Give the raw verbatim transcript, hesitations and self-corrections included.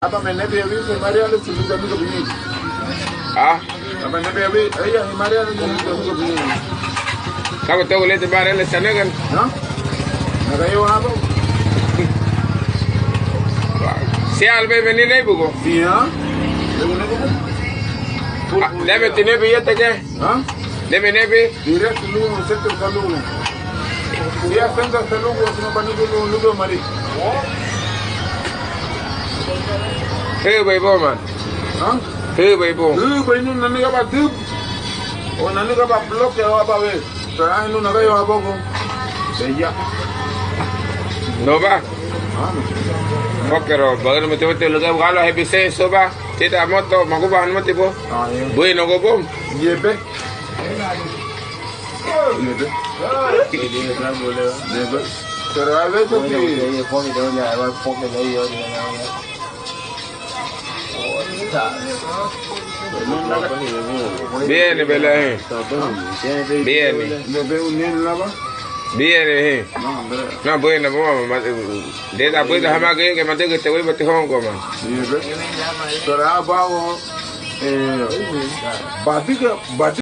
Aba menebi awise María le suluga nuga bini. Ah? Aba nebi awi, ella y María le suluga nuga bini. Kaba togo leti María le sanega. ¿No? Naga yo abo. Si albe beni nebugo. Si, ¿ah? Nebu nebugo. Ah, debe tener billete, ¿qué? ¿Ah? Debe nebi. Directo lugo, centro salud. Ya centro salud, si no, para no lugo mari. Hübei boma. ¿Ah? Hübei boma. Hübei nu naniga ba dub. O naniga ba bloque o ba ve. Pero ay nu naga yo abogo. De ya. No ba. Ah, no. Fokero, bagano mete mete lugar galo hebi sen soba. Tita moto maguba hanumati bo. Ah, ya. Bueno go bom. Yebe. Yebe. Yebe. Pero a veces sí. Bien, Belén. Bien. Bebe un nene lava. Bien, eh. No, hombre. No, bueno, vamos, ma-, de la buena jamás que, que mantenga este güey, bate hongo, man. Yebe. Pero abajo, eh, batiga, batiga.